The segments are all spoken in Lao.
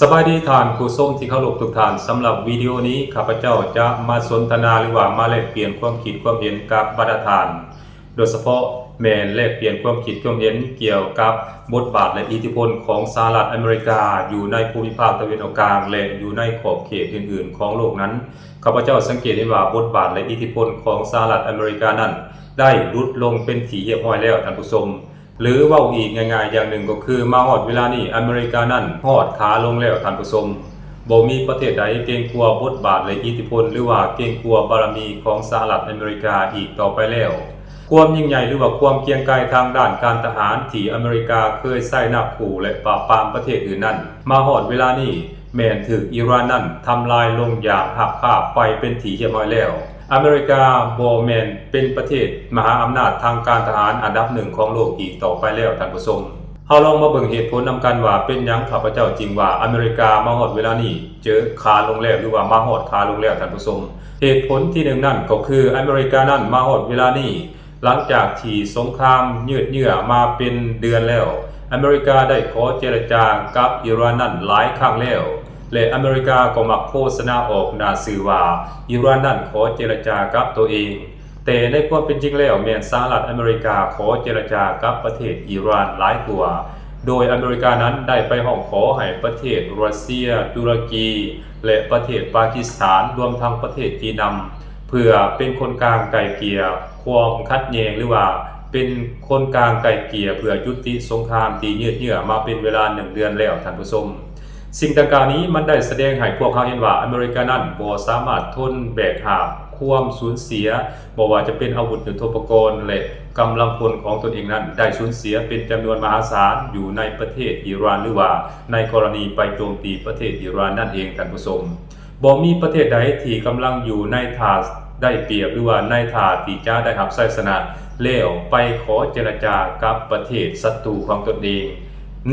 ສະບາຍດີທ່ານຜູ້ຊົມທີ່ເຄົາລົບທຸກທ່ານ, ສຳລັບວິດີໂອນີ້ ຂ້າພະເຈົ້າຈະມາສົນທະນາ ຫຼືວ່າມາແລກປ່ຽນຄວາມຄິດຄວາມເຫັນກັບບັນດາທ່ານ, ໂດຍສະເພາະແມ່ນແລກປ່ຽນຄວາມຄິດຄວາມເຫັນກ່ຽວກັບບົດບາດ ແລະ ອິດທິພົນຂອງສະຫະລັດອາເມລິກາຢູ່ໃນພູມິພາກຕາເວັນອອກກາງ ແລະ ຢູ່ໃນຂອບເຂດອື່ນໆຂອງໂລກນັ້ນ. ຂ້າພະເຈົ້າສັງເກດເຫັນວ່າບົດບາດ ແລະ ອິດທິພົນຂອງສະຫະລັດອາເມລິການັ້ນໄດ້ຫຼຸດລົງເປັນທີ່ຮຽບຮ້ອຍແລ້ວທ່ານຜູ້ຊົມ. ຫຼືເວົ້າອີກງ່າຍໆຢ່າງໜຶ່ງກໍຄື ມາຮອດເວລານີ້ ອາເມລິການັ້ນຮອດຂາລົງແລ້ວທ່ານຜູ້ຊົມ. ບໍ່ມີປະເທດໃດເກງກົວບົດບາດ ແລະ ອິດທິພົນ ຫຼືວ່າເກງກົວບາລະມີຂອງສະຫະລັດອາເມລິກາອີກຕໍ່ໄປແລ້ວ. ຄວາມຍິ່ງໃຫຍ່ ຫຼືວ່າຄວາມກຽງໄກທາງດ້ານການທະຫານທີ່ອາເມລິກາເຄີຍໃຊ້ນາບຂູ່ ແລະ ປາບປາມປະເທດອື່ນນັ້ນ ມາຮອດເວລານີ້ ແມ່ນຖືກອີຣານນັ້ນທຳລາຍລົງຢ່າງຮາບຄາບໄປເປັນທີ່ຮຽບຮ້ອຍແລ້ວ. ອາເມລິກາບໍ່ແມ່ນເປັນປະເທດມະຫາອຳນາດທາງການທະຫານອັນດັບໜຶ່ງຂອງໂລກອີກຕໍ່ໄປແລ້ວທ່ານຜູ້ຊົມ. ເຮົາລອງມາເບິ່ງເຫດຜົນນຳກັນວ່າເປັນຫຍັງຂ້າພະເຈົ້າຈຶ່ງວ່າອາເມລິກາມາຮອດເວລານີ້ເຈີຂາລົງແລ້ວ ຫຼືວ່າມາຮອດຂາລົງແລ້ວທ່ານຜູ້ຊົມ. ເຫດຜົນທີໜຶ່ງນັ້ນກໍຄືອາເມລິການັ້ນມາຮອດເວລານີ້ ຫຼັງຈາກທີ່ສົງຄາມຍືດເຍື້ອມາເປັນເດືອນແລ້ວ, ອາເມລິກາໄດ້ຂໍເຈລະຈາກັບອີຣານນັ້ນຫຼາຍຄັ້ງແລ້ວ ແລະ ອາເມລິກາກໍມັກໂຄສະນາອອກໜ້າສື່ວ່າ ອີຣານນັ້ນຂໍເຈລະຈາກັບໂຕເອງ. ແຕ່ໃນຄວາມເປັນຈິງແລ້ວ ແມ່ນສະຫະລັດອາເມລິກາຂໍເຈລະຈາກັບປະເທດອີຣານຫຼາຍກວ່າ, ໂດຍອາເມລິການັ້ນໄດ້ໄປຮ້ອງຂໍໃຫ້ປະເທດຣັດເຊຍ, ຕຸລະກີ ແລະ ປະເທດປາກິສຖານ, ລວມທັງປະເທດຈີນນຳ ເພື່ອເປັນຄົນກາງໄກ່ເກ່ຍຄວາມຂັດແຍ່ງ ຫຼືວ່າເປັນຄົນກາງໄກ່ເກ່ຍເພື່ອຢຸດຕິສົງຄາມທີ່ຍືດເຍື້ອມາເປັນເວລາໜຶ່ງເດືອນແລ້ວທ່ານຜູ້ຊົມ. ສິ່ງດັ່ງກ່າວນີ້ມັນໄດ້ສະແດງໃຫ້ພວກເຮົາເຫັນວ່າອາເມລິການັ້ນບໍ່ສາມາດທົນແບກຫາບຄວາມສູນເສຍ ບໍ່ວ່າຈະເປັນອາວຸດຍຸດໂທປະກອນ ແລະ ກຳລັງພົນຂອງຕົນເອງນັ້ນໄດ້ສູນເສຍເປັນຈຳນວນມະຫາສານຢູ່ໃນປະເທດອີຣານ ຫຼືວ່າໃນກໍລະນີໄປໂຈມຕີປະເທດອີຣານນັ້ນເອງທ່ານຜູ້ຊົມ. ບໍ່ມີປະເທດໃດທີ່ກຳລັງຢູ່ໃນທ່າໄດ້ປຽບ ຫຼືວ່າໃນທ່າທີ່ຈະໄດ້ຮັບໄຊຊະນະ ແລ້ວໄປຂໍເຈລະຈາກັບປະເທດສັດຕູຂອງຕົນເອງ.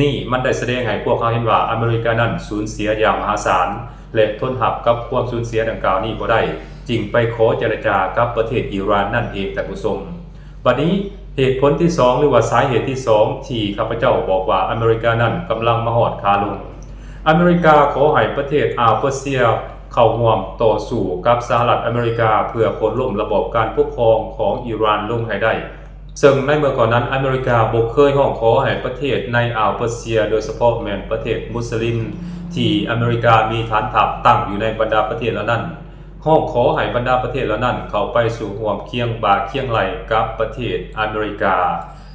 ນີ້ມັນໄດ້ສະແດງໃຫ້ພວກເຮົາເຫັນວ່າອາເມລິການັ້ນສູນເສຍຢ່າງມະຫາສານ ແລະ ທົນຮັບກັບຄວາມສູນເສຍດັ່ງກ່າວນີ້ບໍ່ໄດ້, ຈຶ່ງໄປຂໍເຈລະຈາກັບປະເທດອີຣານນັ້ນເອງທ່ານຜູ້ຊົມ. ບັດນີ້ ເຫດຜົນທີສອງ ຫຼືວ່າສາເຫດທີສອງ ທີ່ຂ້າພະເຈົ້າບອກວ່າອາເມລິການັ້ນກຳລັງມາຮອດຂາລົງ. ອາເມລິກາຂໍໃຫ້ປະເທດອ່າວເປີເຊຍເຂົ້າຮ່ວມຕໍ່ສູ້ກັບສະຫະລັດອາເມລິກາ ເພື່ອໂຄ່ນລົ້ມລະບອບການປົກຄອງຂອງອີຣານລົງໃຫ້ໄດ້. ເຊິ່ງໃນເມື່ອກ່ອນນັ້ນ ອາເມລິກາບໍ່ເຄີຍຮ້ອງຂໍໃຫ້ປະເທດໃນອ່າວເປີເຊຍ, ໂດຍສະເພາະແມ່ນປະເທດມຸສລິມ ທີ່ອາເມລິກາມີຖານທັບຕັ້ງຢູ່ໃນບັນດາປະເທດເຫຼົ່ານັ້ນ, ຮ້ອງຂໍໃຫ້ບັນດາປະເທດເຫຼົ່ານັ້ນເຂົ້າໄປສູ່ຮ່ວມຄຽງບ່າຄຽງໄຫຼ່ກັບປະເທດອາເມລິກາ.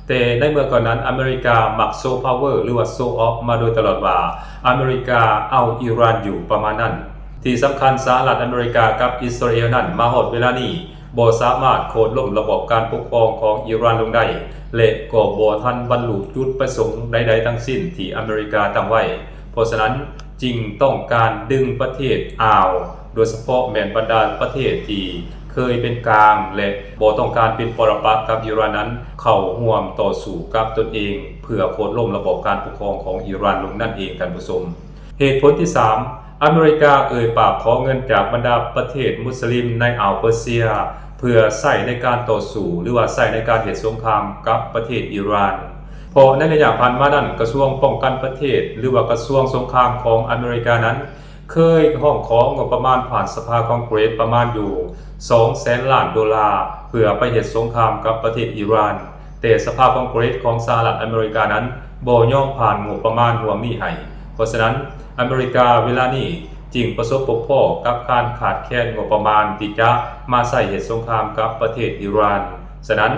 ແຕ່ໃນເມື່ອກ່ອນນັ້ນ ອາເມລິກາມັກໂຊພາວເວີ ຫຼືວ່າໂຊອອຟມາໂດຍຕະຫຼອດວ່າ ອາເມລິກາເອົາອີຣານຢູ່ ປະມານນັ້ນ. ທີ່ສຳຄັນ ສະຫະລັດອາເມລິກາກັບອິດສະຣາເອລນັ້ນ ມາຮອດເວລານີ້ ບໍ່ສາມາດໂຄ່ນລົ້ມລະບອບການປົກຄອງຂອງອີຣານລົງໄດ້ ແລະ ກໍບໍ່ທັນບັນລຸຈຸດປະສົງໃດໆທັງສິ້ນທີ່ອາເມລິກາຕັ້ງໄວ້. ເພາະສະນັ້ນ ຈຶ່ງຕ້ອງການດຶງປະເທດອ່າວ, ໂດຍສະເພາະແມ່ນບັນດາປະເທດທີ່ເຄີຍເປັນກາງ ແລະ ບໍ່ຕ້ອງການເປັນປໍລະປັກກັບອີຣານນັ້ນ ເຂົ້າຮ່ວມຕໍ່ສູ້ກັບຕົນເອງ ເພື່ອໂຄ່ນລົ້ມລະບອບການປົກຄອງຂອງອີຣານລົງນັ້ນເອງ, ທ່ານຜູ້ຊົມ. ເຫດຜົນທີສາມ, ອາເມລິກາເອີ່ຍປາກຂໍເງິນຈາກບັນດາປະເທດມຸສລິມໃນອ່າວເປີເຊຍ ເພື່ອໃຊ້ໃນການຕໍ່ສູ້ ຫຼືວ່າໃຊ້ໃນການເຮັດສົງຄາມກັບປະເທດອີຣານ. ເພາະໃນໄລຍະຜ່ານມານັ້ນ ກະຊວງປ້ອງກັນປະເທດ ຫຼືວ່າກະຊວງສົງຄາມຂອງອາເມລິການັ້ນ ເຄີຍຮ້ອງຂໍງົບປະມານຜ່ານສະພາຄອງເກຣດປະມານຢູ່ສອງແສນລ້ານໂດລາ ເພື່ອໄປເຮັດສົງຄາມກັບປະເທດອີຣານ. ແຕ່ສະພາຄອງເກຣດຂອງສະຫະລັດອາເມລິການັ້ນບໍ່ຍອມຜ່ານງົບປະມານຮ່ວມນີ້ໃຫ້. ເພາະສະນັ້ນ ອາເມລິກາເວລານີ້ຈຶ່ງປະສົບພົບພໍ້ກັບການຂາດແຄນງົບປະມານທີ່ຈະມາໃຊ້ເຮັດສົງຄາມກັບປະເທດອີຣານ. ສະນັ້ນ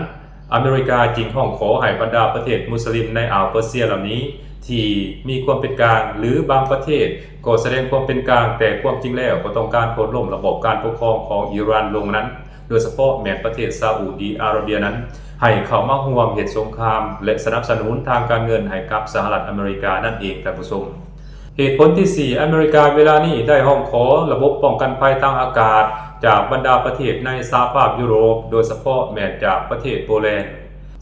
ອາເມລິກາຈຶ່ງຮ້ອງຂໍໃຫ້ບັນດາປະເທດມຸສລິມໃນອ່າວເປີເຊຍເຫຼົ່ານີ້ ທີ່ມີຄວາມເປັນກາງ ຫຼື ບາງປະເທດກໍສະແດງຄວາມເປັນກາງ, ແຕ່ຄວາມຈິງແລ້ວກໍຕ້ອງການໂຄ່ນລົ້ມລະບອບການປົກຄອງຂອງອີຣານລົງນັ້ນ, ໂດຍສະເພາະແມ່ນປະເທດຊາອຸດີອາຣາເບຍນັ້ນ ໃຫ້ເຂົ້າມາຮ່ວມເຮັດສົງຄາມ ແລະ ສະໜັບສະໜູນທາງການເງິນໃຫ້ກັບສະຫະລັດອາເມລິການັ້ນເອງ, ທ່ານຜູ້ຊົມ. ເຫດຜົນທີສີ່, ອາເມລິກາເວລານີ້ໄດ້ຮ້ອງຂໍລະບົບປ້ອງກັນໄພທາງອາກາດຈາກບັນດາປະເທດໃນສະຫະພາບຢູໂຣບ, ໂດຍສະເພາະແມ່ນຈາກປະເທດໂປແລນ.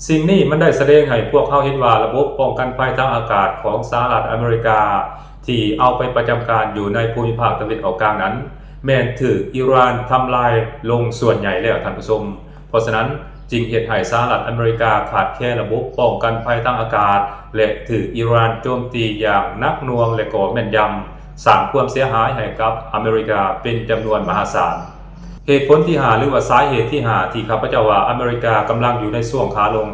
ສິ່ງນີ້ມັນໄດ້ສະແດງໃຫ້ພວກເຮົາເຫັນວ່າລະບົບປ້ອງກັນໄພທາງອາກາດຂອງສະຫະລັດອາເມລິກາ ທີ່ເອົາໄປປະຈຳການຢູ່ໃນພູມິພາກຕາເວັນອອກກາງນັ້ນ ແມ່ນຖືກອີຣານທຳລາຍລົງສ່ວນໃຫຍ່ແລ້ວ, ທ່ານຜູ້ຊົມ. ເພາະສະນັ້ນ ຈຶ່ງເຮັດໃຫ້ສະຫະລັດອາເມລິກາຂາດແຄນລະບົບປ້ອງກັນໄພທາງອາກາດ ແລະ ຖືກອີຣານໂຈມຕີຢ່າງໜັກໜ່ວງ ແລະ ກໍແມ່ນຢຳ. ສ້າງຄວາມເສຍຫາຍໃຫ້ກັບອາເມລິກາເປັນຈຳນວນມະຫາສານ. ເຫດຜົນທີຫ້າ ຫຼືວ່າສາເຫດທີຫ້າ ທີ່ຂ້າພະເຈົ້າວ່າອາເມລິກາກຳລັງຢູ່ໃນຊ່ວງຂາລົງ.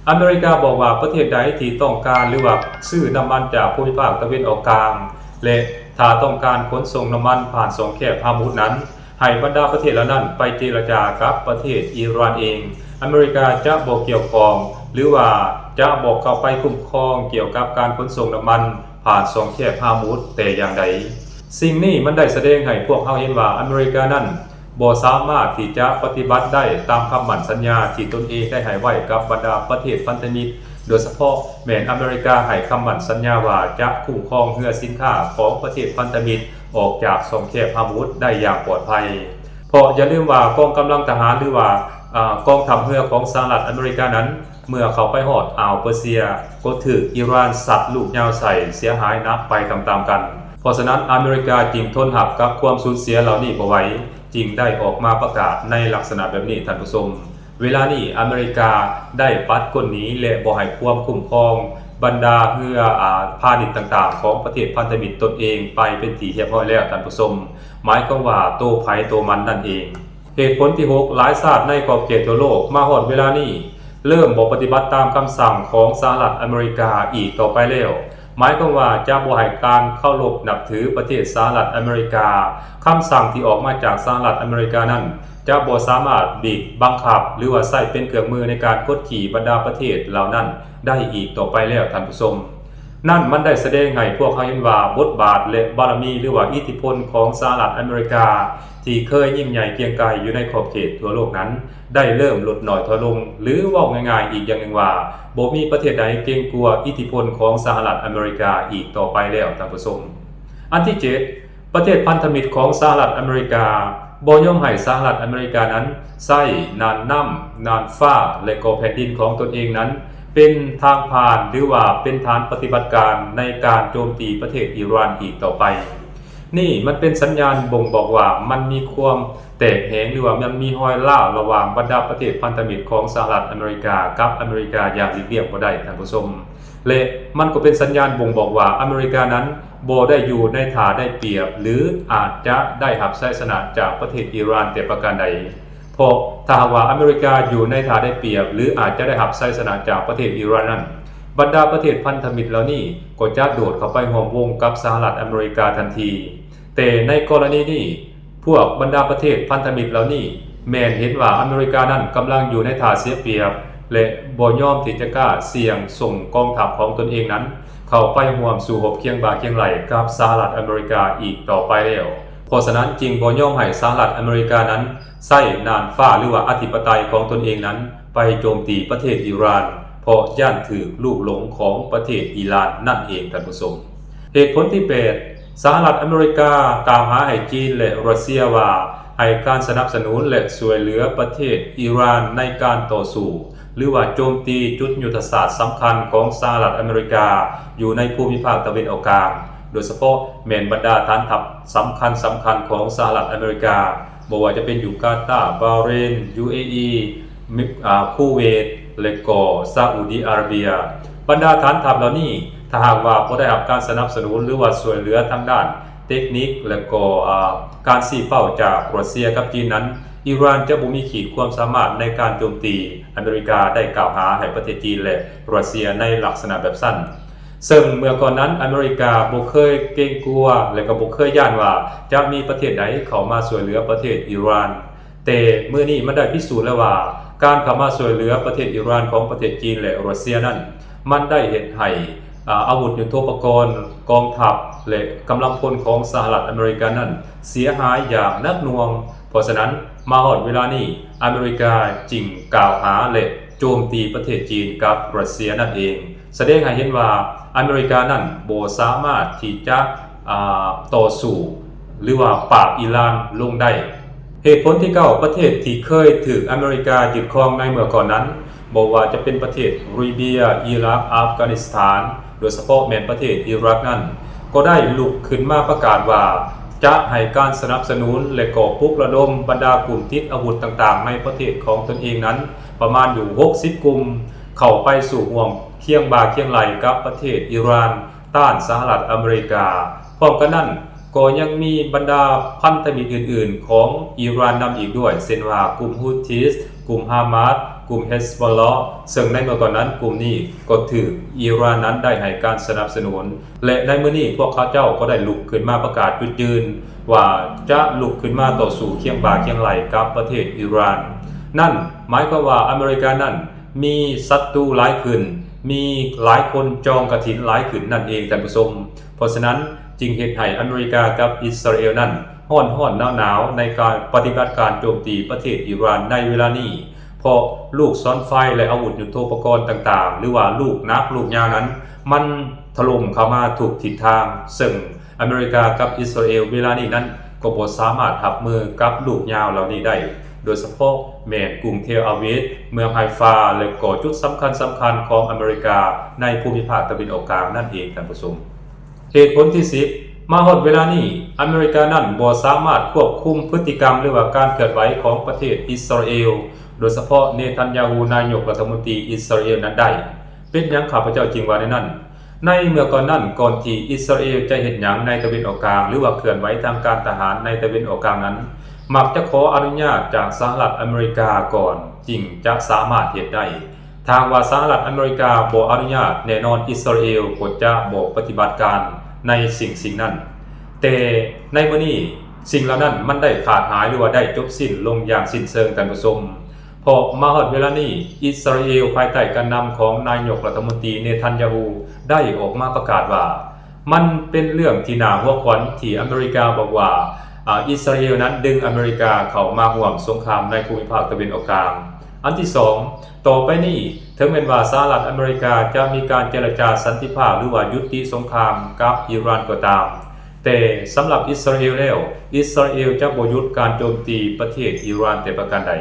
ອາເມລິກາບອກວ່າປະເທດໃດທີ່ຕ້ອງການ ຫຼືວ່າຊື້ນ້ຳມັນຈາກພູມິພາກຕາເວັນອອກກາງ ແລະ ຖ້າຕ້ອງການຂົນສົ່ງນ້ຳມັນຜ່ານຊ່ອງແຄບຮາມຸດນັ້ນ ໃຫ້ບັນດາປະເທດເຫຼົ່ານັ້ນໄປເຈລະຈາກັບປະເທດອີຣານເອງ. ອາເມລິກາຈະບໍ່ກ່ຽວຂ້ອງ ຫຼືວ່າຈະບໍ່ເຂົ້າໄປຄຸ້ມຄອງກ່ຽວກັບການຂົນສົ່ງນ້ຳມັນຜ່ານຊ່ອງແຄບຮາມຸດແຕ່ຢ່າງໃດ. ສິ່ງນີ້ມັນໄດ້ສະແດງໃຫ້ພວກເຮົາເຫັນວ່າອາເມລິການັ້ນ ບໍ່ສາມາດທີ່ຈະປະຕິບັດໄດ້ຕາມຄຳໝັ້ນສັນຍາທີ່ຕົນເອງໄດ້ໃຫ້ໄວ້ກັບບັນດາປະເທດພັນທະມິດ, ໂດຍສະເພາະແມ່ນອາເມລິກາໃຫ້ຄຳໝັ້ນສັນຍາວ່າຈະຄຸ້ມຄອງເຮືອສິນຄ້າຂອງປະເທດພັນທະມິດອອກຈາກຊ່ອງແຄບຮາມຸດໄດ້ຢ່າງປອດໄພ. ເພາະຢ່າລືມວ່າກອງກຳລັງທະຫານ ຫຼືວ່າ ອາ ກອງທັບເຮືອຂອງສະຫະລັດອາເມລິການັ້ນ ເມື່ອເຂົ້າໄປຮອດອ່າວເປີເຊຍ ກໍຖືກອີຣານຊັດລູກຍາວໃສ່ເສຍຫາຍໜັກໄປຕາມໆກັນ. ເພາະສະນັ້ນ ອາເມລິກາຈຶ່ງທົນຮັບກັບຄວາມສູນເສຍເຫຼົ່ານີ້ບໍ່ໄຫວ, ຈຶ່ງໄດ້ອອກມາປະກາດໃນລັກສະນະແບບນີ້, ທ່ານຜູ້ຊົມ. ເວລານີ້ອາເມລິກາໄດ້ປັດກົນໜີ ແລະ ບໍ່ໃຫ້ຄວາມຄຸ້ມຄອງບັນດາເຮືອ ອາ ພານິດຕ່າງໆຂອງປະເທດພັນທະມິດຕົນເອງໄປເປັນທີ່ຮຽບຮ້ອຍແລ້ວ, ທ່ານຜູ້ຊົມ. ໝາຍຄວາມວ່າໂຕໃຜໂຕມັນນັ້ນເອງ. ເຫດຜົນທີຫົກ ຫຼາຍຊາດໃນຂອບເຂດທົ່ວໂລກມາຮອດເວລານີ້ ເລີ່ມບໍ່ປະຕິບັດຕາມຄຳສັ່ງຂອງສະຫະລັດອາເມລິກາອີກຕໍ່ໄປແລ້ວ. ໝາຍຄວາມວ່າຈະບໍ່ໃຫ້ການເຄົາລົບນັບຖືປະເທດສະຫະລັດອາເມລິກາ. ຄຳສັ່ງທີ່ອອກມາຈາກສະຫະລັດອາເມລິການັ້ນ ຈະບໍ່ສາມາດບີບບັງຄັບ ຫຼືວ່າໃຊ້ເປັນເຄື່ອງມືໃນການກົດຂີ່ບັນດາປະເທດເຫຼົ່ານັ້ນໄດ້ອີກຕໍ່ໄປແລ້ວ, ທ່ານຜູ້ຊົມ. ນັ້ນມັນໄດ້ສະແດງໃຫ້ພວກເຮົາເຫັນວ່າບົດບາດ ແລະ ບາລະມີ ຫຼືວ່າອິດທິພົນຂອງສະຫະລັດອາເມລິກາ ທີ່ເຄີຍຍິ່ງໃຫຍ່ກຽງໄກຢູ່ໃນຂອບເຂດທົ່ວໂລກນັ້ນ ໄດ້ເລີ່ມຫຼຸດໜ້ອຍຖອຍລົງ ຫຼື ເວົ້າງ່າຍໆອີກຢ່າງໜຶ່ງວ່າ ບໍ່ມີປະເທດໃດເກງກົວອິດທິພົນຂອງສະຫະລັດອາເມລິກາອີກຕໍ່ໄປແລ້ວ, ທ່ານຜູ້ຊົມ. ອັນທີເຈັດ ປະເທດພັນທະມິດຂອງສະຫະລັດອາເມລິກາ ບໍ່ຍອມໃຫ້ສະຫະລັດອາເມລິການັ້ນໃຊ້ນ່ານນ້ຳ, ນ່ານຟ້າ ແລະ ກໍແຜ່ນດິນຂອງຕົນເອງນັ້ນ ເປັນທາງຜ່ານ ຫຼືວ່າເປັນຖານປະຕິບັດການໃນການໂຈມຕີປະເທດອີຣານອີກຕໍ່ໄປ. ນີ້ມັນເປັນສັນຍານບົ່ງບອກວ່າມັນມີຄວາມແຕກແຫງ ຫຼືວ່າມັນມີຮອຍຮ້າວລະຫວ່າງບັນດາປະເທດພັນທະມິດຂອງສະຫະລັດອາເມລິກາກັບອາເມລິກາຢ່າງຫຼີກລ່ຽງບໍ່ໄດ້, ທ່ານຜູ້ຊົມ. ແລະ ມັນກໍເປັນສັນຍານບົ່ງບອກວ່າອາເມລິການັ້ນບໍ່ໄດ້ຢູ່ໃນທ່າໄດ້ປຽບ ຫຼື ອາດຈະໄດ້ຮັບໄຊຊະນະຈາກປະເທດອີຣານແຕ່ປະການໃດ. ເພາະຖ້າຫາກວ່າອາເມລິກາຢູ່ໃນທ່າໄດ້ປຽບ ຫຼື ອາດຈະໄດ້ຮັບໄຊຊະນະຈາກປະເທດອີຣານນັ້ນ, ບັນດາປະເທດພັນທະມິດເຫຼົ່ານີ້ກໍຈະໂດດເຂົ້າໄປຮ່ວມວົງກັບສະຫະລັດອາເມລິກາທັນທີ. ແຕ່ໃນກໍລະນີນີ້, ພວກບັນດາປະເທດພັນທະມິດເຫຼົ່ານີ້ແມ່ນເຫັນວ່າອາເມລິການັ້ນກຳລັງຢູ່ໃນທ່າເສຍປຽບ ແລະ ບໍ່ຍອມທີ່ຈະກ້າສ່ຽງສົ່ງກອງທັບຂອງຕົນເອງນັ້ນເຂົ້າໄປຮ່ວມສູ້ຮົບຄຽງບ່າຄຽງໄຫຼ່ກັບສະຫະລັດອາເມລິກາອີກຕໍ່ໄປແລ້ວ. ເພາະສະນັ້ນຈຶ່ງບໍ່ຍອມໃຫ້ສະຫະລັດອາເມລິການັ້ນໃຊ້ນ່ານຟ້າ ຫຼືວ່າອະທິປະໄຕຂອງຕົນເອງນັ້ນໄປໂຈມຕີປະເທດອີຣານ, ເພາະຢ້ານຖືກລູກຫຼົງຂອງປະເທດອີຣານນັ້ນເອງ, ທ່ານຜູ້ຊົມ. ເຫດຜົນທີແປດ ສະຫະລັດອາເມລິກາກ່າວຫາໃຫ້ຈີນ ແລະ ຣັດເຊຍວ່າ ໃຫ້ການສະໜັບສະໜູນ ແລະ ຊ່ວຍເຫຼືອປະເທດອີຣານໃນການຕໍ່ສູ້ ຫຼືວ່າໂຈມຕີຈຸດຍຸດທະສາດສຳຄັນຂອງສະຫະລັດອາເມລິກາຢູ່ໃນພູມິພາກຕາເວັນອອກກາງ, ໂດຍສະເພາະແມ່ນບັນດາຖານທັບສຳຄັນໆຂອງສະຫະລັດອາເມລິກາ, ບໍ່ວ່າຈະເປັນຢູ່ກາຕາ, ບາເຣນ, ຢູເອອີ, ມິ- ອາ ຄູເວດ ແລະ ກໍຊາອຸດີອາຣາເບຍ. ບັນດາຖານທັບເຫຼົ່ານີ້ ຖ້າຫາກວ່າບໍ່ໄດ້ຮັບການສະໜັບສະໜູນ ຫຼືວ່າຊ່ວຍເຫຼືອທາງດ້ານເຕັກນິກ ແລະ ກໍ ອາ ການຊີ້ເປົ້າຈາກຣັດເຊຍກັບຈີນນັ້ນ, ອີຣານຈະບໍ່ມີຂີດຄວາມສາມາດໃນການໂຈມຕີ, ອາເມລິກາໄດ້ກ່າວຫາໃຫ້ປະເທດຈີນ ແລະ ຣັດເຊຍໃນລັກສະນະແບບຊັ້ນ. ເຊິ່ງເມື່ອກ່ອນນັ້ນອາເມລິກາບໍ່ເຄີຍເກງກົວ ແລະ ກໍບໍ່ເຄີຍຢ້ານວ່າຈະມີປະເທດໃດເຂົ້າມາຊ່ວຍເຫຼືອປະເທດອີຣານ. ແຕ່ມື້ນີ້ມັນໄດ້ພິສູດແລ້ວວ່າ ການເຂົ້າມາຊ່ວຍເຫຼືອປະເທດອີຣານຂອງປະເທດຈີນ ແລະ ຣັດເຊຍນັ້ນ ມັນໄດ້ເຮັດໃຫ້ ອາ ອາວຸດຍຸດໂທປະກອນ, ກອງທັບ ແລະ ກຳລັງພົນຂອງສະຫະລັດອາເມລິການັ້ນເສຍຫາຍຢ່າງໜັກໜ່ວງ. ເພາະສະນັ້ນ ມາຮອດເວລານີ້ ອາເມລິກາຈຶ່ງກ່າວຫາ ແລະ ໂຈມຕີປະເທດຈີນກັບຣັດເຊຍນັ້ນເອງ, ສະແດງໃຫ້ເຫັນວ່າອາເມລິການັ້ນບໍ່ສາມາດທີ່ຈະ ອາ ຕໍ່ສູ້ ຫຼືວ່າປາບອີຣານລົງໄດ້. ເຫດຜົນທີເກົ້າ ປະເທດທີ່ເຄີຍຖືກອາເມລິກາຍຶດຄອງໃນເມື່ອກ່ອນນັ້ນ, ບໍ່ວ່າຈະເປັນປະເທດລີເບຍ, ອີຣັກ, ອັຟການິສຖານ, ໂດຍສະເພາະແມ່ນປະເທດອີຣັກນັ້ນ, ກໍໄດ້ລຸກຂຶ້ນມາປະກາດວ່າ ຈະໃຫ້ການສະໜັບສະໜູນ ແລະ ກໍປຸກລະດົມບັນດາກຸ່ມຕິດອາວຸດຕ່າງໆໃນປະເທດຂອງຕົນເອງນັ້ນ ປະມານຢູ່ຫົກສິບກຸ່ມ ເຂົ້າໄປສູ້ຮ່ວມຄຽງບ່າຄຽງໄຫຼ່ກັບປະເທດອີຣານ ຕ້ານສະຫະລັດອາເມລິກາ ພ້ອມກັນນັ້ນ ກໍຍັງມີບັນດາພັນທະມິດອື່ນໆຂອງອີຣານນຳອີກດ້ວຍ ເຊັ່ນວ່າກຸ່ມ Houthis, ກຸ່ມ Hamas, ກຸ່ມ Hezbollah ເຊິ່ງໃນເມື່ອກ່ອນນັ້ນ ກຸ່ມນີ້ກໍຖືກອີຣານນັ້ນໄດ້ໃຫ້ການສະໜັບສະໜູນ ແລະ ໃນມື້ນີ້ພວກເຂົາເຈົ້າກໍໄດ້ລຸກຂຶ້ນມາປະກາດຈຸດຢືນວ່າຈະລຸກຂຶ້ນມາຕໍ່ສູ້ຄຽງບ່າຄຽງໄຫຼ່ກັບປະເທດອີຣານ. ນັ້ນໝາຍຄວາມວ່າອາເມລິການັ້ນມີສັດຕູຫຼາຍຂຶ້ນ, ມີຫຼາຍຄົນຈອງກະຖິນຫຼາຍຂຶ້ນນັ້ນເອງທ່ານຜູ້ຊົມ. ເພາະສະນັ້ນຈຶ່ງເຮັດໃຫ້ອາເມລິກາກັບອິດສະຣາເອວນັ້ນຮ້ອນໆໜາວໆໃນການປະຕິບັດການໂຈມຕີປະເທດອີຣານໃນເວລານີ້ ເພາະລູກສອນໄຟ ແລະ ອາວຸດຍຸດໂທປະກອນຕ່າງໆ ຫຼືວ່າລູກໜັກລູກຍາວນັ້ນ ມັນຖະຫຼົ່ມເຂົ້າມາທຸກທິດທາງ, ເຊິ່ງອາເມລິກາກັບອິດສະຣາເອວເວລານີ້ນັ້ນກໍບໍ່ສາມາດຮັບມືກັບລູກຍາວເຫຼົ່ານີ້ໄດ້, ໂດຍສະເພາະແມ່ນກຸງເທລອາວິບ, ເມືອງໄຮຟາ ແລະ ກໍຈຸດສຳຄັນໆຂອງອາເມລິກາໃນພູມິພາກຕາເວັນອອກກາງນັ້ນເອງທ່ານຜູ້ຊົມ. ເຫດຜົນທີສິບ ມາຮອດເວລານີ້ ອາເມລິການັ້ນບໍ່ສາມາດຄວບຄຸມພຶດຕິກຳ ຫຼືວ່າການເຄື່ອນໄຫວຂອງປະເທດອິດສະຣາເອວ ໂດຍສະເພາະເນທັນຍາຮູ້ ນາຍົກລັດຖະມົນຕີອິດສະຣາເອວນັ້ນໄດ້. ເປັນຫຍັງຂ້າພະເຈົ້າຈຶ່ງວ່າແນວນັ້ນ? ໃນເມື່ອກ່ອນນັ້ນ ກ່ອນທີ່ອິດສະຣາເອວຈະເຮັດຫຍັງໃນຕາເວັນອອກກາງ ຫຼືວ່າເຄື່ອນໄຫວທາງການທະຫານໃນຕາເວັນອອກກາງນັ້ນ ມັກຈະຂໍອະນຸຍາດຈາກສະຫະລັດອາເມລິກາກ່ອນ ຈຶ່ງຈະສາມາດເຮັດໄດ້. ຖ້າຫາກວ່າສະຫະລັດອາເມລິກາບໍ່ອະນຸຍາດ, ແນ່ນອນອິດສະຣາເອວກໍຈະບໍ່ປະຕິບັດການໃນສິ່ງໆນັ້ນ. ແຕ່ໃນມື້ນີ້ ສິ່ງເຫຼົ່ານັ້ນມັນໄດ້ຂາດຫາຍ ຫຼືວ່າໄດ້ຈົບສິ້ນລົງຢ່າງສິ້ນເຊີງທ່ານຜູ້ຊົມ, ເພາະມາຮອດເວລານີ້ ອິດສະຣາເອວພາຍໃຕ້ການນຳຂອງນາຍົກລັດຖະມົນຕີເນທັນຍາຮູ້ ໄດ້ອອກມາປະກາດວ່າ ມັນເປັນເລື່ອງທີ່ໜ້າຫົວຂວັນທີ່ອາເມລິກາບອກວ່າ ອາ ອິດສະຣາເອວນັ້ນດຶງອາເມລິກາເຂົ້າມາຮ່ວມສົງຄາມໃນພູມິພາກຕາເວັນອອກກາງ. ອັນທີສອງ, ຕໍ່ໄປນີ້ ເຖິງແມ່ນວ່າສະຫະລັດອາເມລິກາຈະມີການເຈລະຈາສັນຕິພາບ ຫຼືວ່າຢຸດຕິສົງຄາມກັບອີຣານກໍຕາມ, ແຕ່ສຳລັບອິດສະຣາເອວແລ້ວ, ອິດສະຣາເອວຈະບໍ່ຢຸດການໂຈມຕີປະເທດອີຣານແຕ່ປະການໃດ.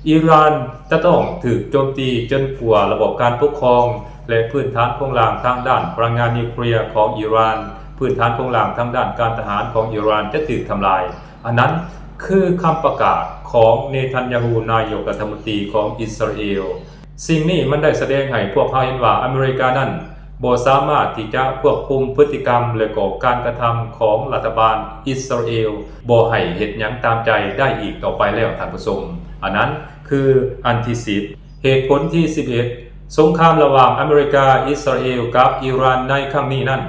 ອີຣານຈະຕ້ອງຖືກໂຈມຕີຈົນກວ່າລະບອບການປົກຄອງ ແລະ ພື້ນຖານໂຄງລ່າງທາງດ້ານພະລັງງານນິວເຄລຍຂອງອີຣານ, ພື້ນຖານໂຄງລ່າງທາງດ້ານການທະຫານຂອງອີຣານຈະຖືກທຳລາຍ. ອັນນັ້ນຄືຄຳປະກາດຂອງເນທັນຍາຮູ້ ນາຍົກລັດຖະມົນຕີຂອງອິດສະຣາເອວ. ສິ່ງນີ້ມັນໄດ້ສະແດງໃຫ້ພວກເຮົາເຫັນວ່າອາເມລິການັ້ນບໍ່ສາມາດທີ່ຈະຄວບຄຸມພຶດຕິກຳ ແລະ ກໍການກະທຳຂອງລັດຖະບານອິດສະຣາເອວ ບໍ່ໃຫ້ເຮັດຫຍັງຕາມໃຈໄດ້ອີກຕໍ່ໄປແລ້ວທ່ານຜູ້ຊົມ. ອັນນັ້ນຄືອັນທີສິບ. ເຫດຜົນທີສິບເອັດ ສົງຄາມລະຫວ່າງອາເມລິກາ, ອິດສະຣາເອວ ກັບອີຣານໃນຄັ້ງນີ້ນັ້ນ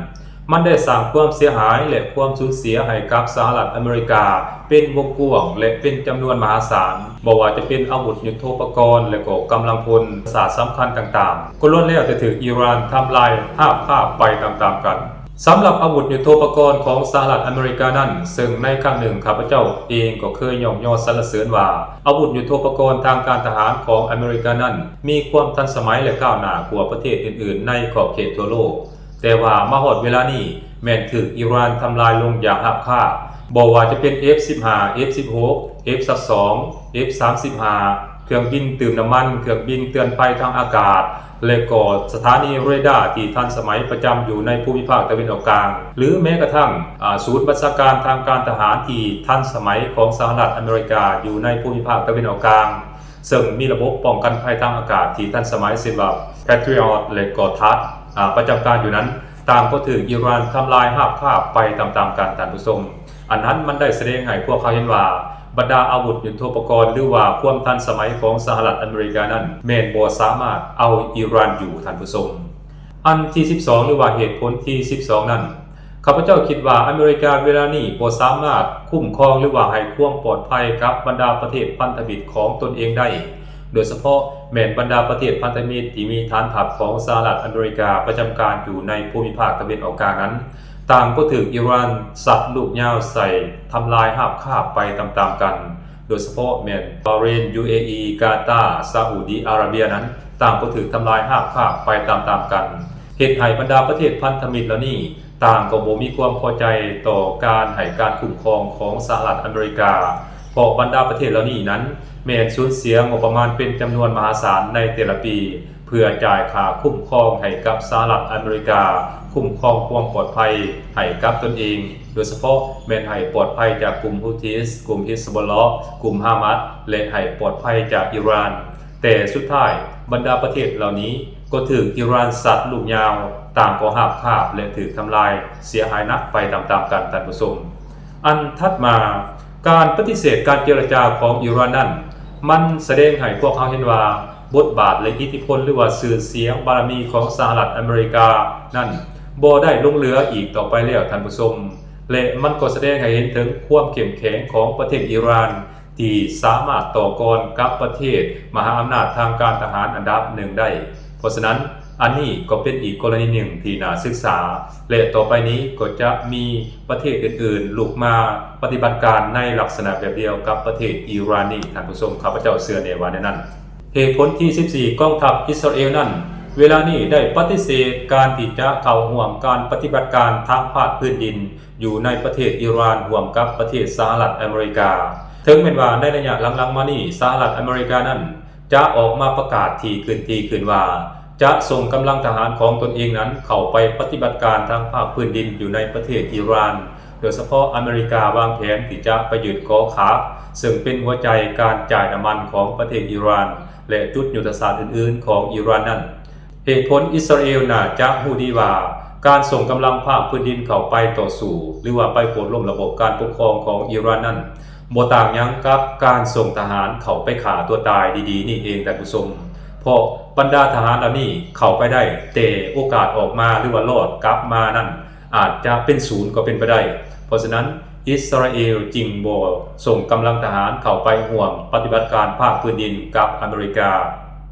ມັນໄດ້ສ້າງຄວາມເສຍຫາຍ ແລະ ຄວາມສູນເສຍໃຫ້ກັບສະຫະລັດອາເມລິກາເປັນວົງກວ້າງ ແລະ ເປັນຈຳນວນມະຫາສານ, ບໍ່ວ່າຈະເປັນອາວຸດຍຸດໂທປະກອນ ແລະ ກໍກຳລັງພົນສາດສຳຄັນຕ່າງໆ ກໍລ້ວນແລ້ວແຕ່ຖືກອີຣານທຳລາຍຮາບຄາບໄປຕາມໆກັນ. ສຳລັບອາວຸດຍຸດໂທປະກອນຂອງສະຫະລັດອາເມລິການັ້ນ, ເຊິ່ງໃນຄັ້ງໜຶ່ງຂ້າພະເຈົ້າເອງກໍເຄີຍຍ້ອງຍໍສັນລະເສີນວ່າ ອາວຸດຍຸດໂທປະກອນທາງການທະຫານຂອງອາເມລິການັ້ນ ມີຄວາມທັນສະໄໝ ແລະ ກ້າວໜ້າກວ່າປະເທດອື່ນໆໃນຂອບເຂດທົ່ວໂລກ, ແຕ່ວ່າມາຮອດເວລານີ້ແມ່ນຖືກອີຣານທຳລາຍລົງຢ່າງຮາບຄາບ, ບໍ່ວ່າຈະເປັນ ເອັຟສິບຫ້າ ເອັຟສິບຫົກ ເອັຟຊາວສອງ ເອັຟສາມສິບຫ້າ ເຄື່ອງບິນຕື່ມນ້ຳມັນ, ເຄື່ອງບິນເຕືອນໄພທາງອາກາດ ແລະ ກໍສະຖານີເຣດ້າທີ່ທັນສະໄໝປະຈຳຢູ່ໃນພູມິພາກຕາເວັນອອກກາງ ຫຼື ແມ້ກະທັ່ງ ອາ ສູນບັນຊາການທາງການທະຫານທີ່ທັນສະໄໝຂອງສະຫະລັດອາເມລິກາຢູ່ໃນພູມິພາກຕາເວັນອອກກາງ, ເຊິ່ງມີລະບົບປ້ອງກັນໄພທາງອາກາດທີ່ທັນສະໄໝ ເຊັ່ນວ່າ Patriot ແລະ ກໍ THAAD ອາ ປະຈຳການຢູ່ນັ້ນ, ຕ່າງກໍຖືກອີຣານທຳລາຍຮາບຄາບໄປຕາມໆກັນ, ທ່ານຜູ້ຊົມ. ອັນນັ້ນມັນໄດ້ສະແດງໃຫ້ພວກເຮົາເຫັນວ່າ ບັນດາອາວຸດຍຸດໂທປະກອນ ຫຼືວ່າຄວາມທັນສະໄໝຂອງສະຫະລັດອາເມລິການັ້ນ ແມ່ນບໍ່ສາມາດເອົາອີຣານຢູ່, ທ່ານຜູ້ຊົມ. ອັນທີສິບສອງ ຫຼືວ່າເຫດຜົນທີສິບສອງນັ້ນ, ຂ້າພະເຈົ້າຄິດວ່າອາເມລິກາເວລານີ້ບໍ່ສາມາດຄຸ້ມຄອງ ຫຼືວ່າໃຫ້ຄວາມປອດໄພກັບບັນດາປະເທດພັນທະມິດຂອງຕົນເອງໄດ້, ໂດຍສະເພາະແມ່ນບັນດາປະເທດພັນທະມິດທີ່ມີຖານທັບຂອງສະຫະລັດອາເມລິກາປະຈຳການຢູ່ໃນພູມິພາກຕາເວັນອອກກາງນັ້ນ, ຕ່າງກໍຖືກອີຣານຊັດລູກຍາວໃສ່ທຳລາຍຮາບຄາບໄປຕາມໆກັນ, ໂດຍສະເພາະແມ່ນບາເຣນ, ຢູເອອີ, ກາຕາ, ຊາອຸດີອາຣາເບຍນັ້ນ ຕ່າງກໍຖືກທຳລາຍຮາບຄາບໄປຕາມໆກັນ, ເຮັດໃຫ້ບັນດາປະເທດພັນທະມິດເຫຼົ່ານີ້ ຕ່າງກໍບໍ່ມີຄວາມພໍໃຈຕໍ່ການໃຫ້ການຄຸ້ມຄອງຂອງສະຫະລັດອາເມລິກາ, ເພາະບັນດາປະເທດເຫຼົ່ານີ້ນັ້ນ ແມ່ນສູນເສຍງົບປະມານເປັນຈຳນວນມະຫາສານໃນແຕ່ລະປີ ເພື່ອຈ່າຍຄ່າຄຸ້ມຄອງໃຫ້ກັບສະຫະລັດອາເມລິກາ, ຄຸ້ມຄອງຄວາມປອດໄພໃຫ້ກັບຕົນເອງ, ໂດຍສະເພາະແມ່ນໃຫ້ປອດໄພຈາກກຸ່ມ Houthis, ກຸ່ມ Hezbollah, ກຸ່ມ Hamas ແລະ ໃຫ້ປອດໄພຈາກອີຣານ. ແຕ່ສຸດທ້າຍ ບັນດາປະເທດເຫຼົ່ານີ້ ກໍຖືກອີຣານຊັດລູກຍາວ, ຕ່າງກໍຮາບຄາບ ແລະ ຖືກທຳລາຍເສຍຫາຍໜັກໄປຕາມໆກັນ, ທ່ານຜູ້ຊົມ. ອັນຖັດມາ, ການປະຕິເສດການເຈລະຈາຂອງອີຣານນັ້ນ, ມັນສະແດງໃຫ້ພວກເຮົາເຫັນວ່າ ບົດບາດ ແລະ ອິດທິພົນ ຫຼືວ່າຊື່ສຽງບາລະມີຂອງສະຫະລັດອາເມລິການັ້ນ ບໍ່ໄດ້ຫຼົງເຫຼືອອີກຕໍ່ໄປແລ້ວ, ທ່ານຜູ້ຊົມ, ແລະ ມັນກໍສະແດງໃຫ້ເຫັນເຖິງຄວາມເຂັ້ມແຂງຂອງປະເທດອີຣານ ທີ່ສາມາດຕໍ່ກອນກັບປະເທດມະຫາອຳນາດທາງການທະຫານອັນດັບໜຶ່ງໄດ້. ເພາະສະນັ້ນ, ອັນນີ້ກໍເປັນອີກກໍລະນີໜຶ່ງທີ່ໜ້າສຶກສາ ແລະ ຕໍ່ໄປນີ້ກໍຈະມີປະເທດອື່ນໆລຸກມາປະຕິບັດການໃນລັກສະນະແບບດຽວກັບປະເທດອີຣານນີ້, ທ່ານຜູ້ຊົມ, ຂ້າພະເຈົ້າເຊື່ອແນ່ວ່າແນວນັ້ນ. ເຫດຜົນທີສິບສີ່ ກອງທັບອິດສະຣາເອວນັ້ນ ເວລານີ້ໄດ້ປະຕິເສດການທີ່ຈະເຂົ້າຮ່ວມການປະຕິບັດການທາງພາກພື້ນດິນ ຢູ່ໃນປະເທດອີຣານຮ່ວມກັບປະເທດສະຫະລັດອາເມລິກາ. ເຖິງແມ່ນວ່າໃນໄລຍະຫຼັງໆມານີ້ ສະຫະລັດອາເມລິການັ້ນຈະອອກມາປະກາດຖີ່ຂຶ້ນຖີ່ຂຶ້ນວ່າ ຈະສົ່ງກຳລັງທະຫານຂອງຕົນເອງນັ້ນເຂົ້າໄປປະຕິບັດການທາງພາກພື້ນດິນຢູ່ໃນປະເທດອີຣານ, ໂດຍສະເພາະອາເມລິກາວາງແຜນທີ່ຈະໄປຍຶດເກາະຂາກ ເຊິ່ງເປັນຫົວໃຈການຈ່າຍນ້ຳມັນຂອງປະເທດອີຣານ ແລະ ຈຸດຍຸດທະສາດອື່ນໆຂອງອີຣານນັ້ນ. ເຫດຜົນ ອິດສະຣາເອວໜ້າຈະຮູ້ດີວ່າ ການສົ່ງກຳລັງພາກພື້ນດິນເຂົ້າໄປຕໍ່ສູ້ ຫຼືວ່າໄປໂຄ່ນລົ້ມລະບົບການປົກຄອງຂອງອີຣານນັ້ນ ບໍ່ຕ່າງຫຍັງກັບການສົ່ງທະຫານເຂົ້າໄປຂ້າຕົວຕາຍດີໆນີ້ເອງ, ທ່ານຜູ້ຊົມ, ເພາະບັນດາທະຫານເຫຼົ່ານີ້ເຂົ້າໄປໄດ້, ແຕ່ໂອກາດອອກມາ ຫຼືວ່າລອດກັບມານັ້ນ ອາດຈະເປັນສູນກໍເປັນໄປໄດ້. ເພາະສະນັ້ນ, ອິດສະຣາເອວຈຶ່ງບໍ່ສົ່ງກຳລັງທະຫານເຂົ້າໄປຮ່ວມປະຕິບັດການພາກພື້ນດິນກັບອາເມລິກາ,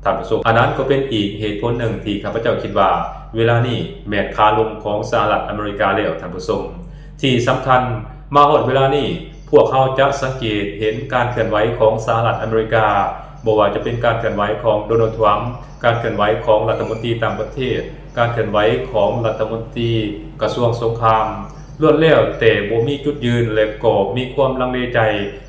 ທ່ານຜູ້ຊົມ. ອັນນັ້ນກໍເປັນອີກເຫດຜົນໜຶ່ງທີ່ຂ້າພະເຈົ້າຄິດວ່າ ເວລານີ້ແມ່ນຂາລົງຂອງສະຫະລັດອາເມລິກາແລ້ວ, ທ່ານຜູ້ຊົມ. ທີ່ສຳຄັນ, ມາຮອດເວລານີ້ ພວກເຮົາຈະສັງເກດເຫັນການເຄື່ອນໄຫວຂອງສະຫະລັດອາເມລິກາ, ບໍ່ວ່າຈະເປັນການເຄື່ອນໄຫວຂອງໂດນັລ ທຣຳ, ການເຄື່ອນໄຫວຂອງລັດຖະມົນຕີຕ່າງປະເທດ, ການເຄື່ອນໄຫວຂອງລັດຖະມົນຕີກະຊວງສົງຄາມ, ລ້ວນແລ້ວແຕ່ບໍ່ມີຈຸດຢືນ ແລະ ກໍມີຄວາມລັງເລໃຈ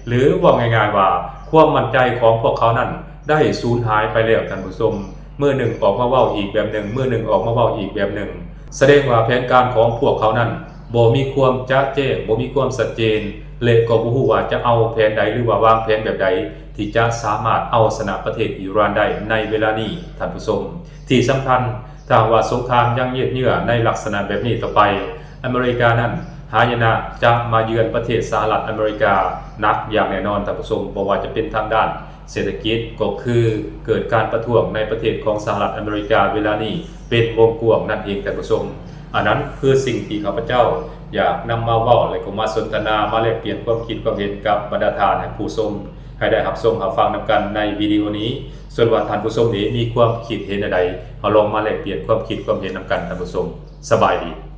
ຫຼື ເວົ້າງ່າຍໆວ່າ ຄວາມໝັ້ນໃຈຂອງພວກເຂົານັ້ນໄດ້ສູນຫາຍໄປແລ້ວ, ທ່ານຜູ້ຊົມ. ມື້ໜຶ່ງອອກມາເວົ້າອີກແບບໜຶ່ງ, ມື້ໜຶ່ງອອກມາເວົ້າອີກແບບໜຶ່ງ, ສະແດງວ່າແຜນການຂອງພວກເຂົານັ້ນບໍ່ມີຄວາມຈະແຈ້ງ, ບໍ່ມີຄວາມຊັດເຈນ ແລະ ກໍບໍ່ຮູ້ວ່າຈະເອົາແຜນໃດ ຫຼືວ່າວາງແຜນແບບໃດ ທີ່ຈະສາມາດເອົາຊະນະປະເທດອີຣານໄດ້ໃນເວລານີ້, ທ່ານຜູ້ຊົມ. ທີ່ສຳຄັນ, ຖ້າຫາກວ່າສົງຄາມຍັງຍືດເຍື້ອໃນລັກສະນະແບບນີ້ຕໍ່ໄປ, ອາເມລິການັ້ນຫາຍະນະຈະມາເຢືອນປະເທດສະຫະລັດອາເມລິກາໜັກຢ່າງແນ່ນອນ, ທ່ານຜູ້ຊົມ, ບໍ່ວ່າຈະເປັນທາງດ້ານເສດຖະກິດ, ກໍຄືເກີດການປະທ້ວງໃນປະເທດຂອງສະຫະລັດອາເມລິກາເວລານີ້ເປັນວົງກວ້າງນັ້ນເອງ, ທ່ານຜູ້ຊົມ. ອັນນັ້ນຄືສິ່ງທີ່ຂ້າພະເຈົ້າຢາກນຳມາເວົ້າ ແລະ ກໍມາສົນທະນາ, ມາແລກປ່ຽນຄວາມຄິດຄວາມເຫັນກັບບັນດາທ່ານຜູ້ຊົມ ໃຫ້ໄດ້ຮັບຊົມຮັບຟັງນຳກັນໃນວິດີໂອນີ້. ສ່ວນວ່າທ່ານຜູ້ຊົມເອງມີຄວາມຄິດເຫັນແນວໃດ, ເຮົາລອງມາແລກປ່ຽນຄວາມຄິດຄວາມເຫັນນຳກັນ, ທ່ານຜູ້ຊົມ. ສະບາຍດີ.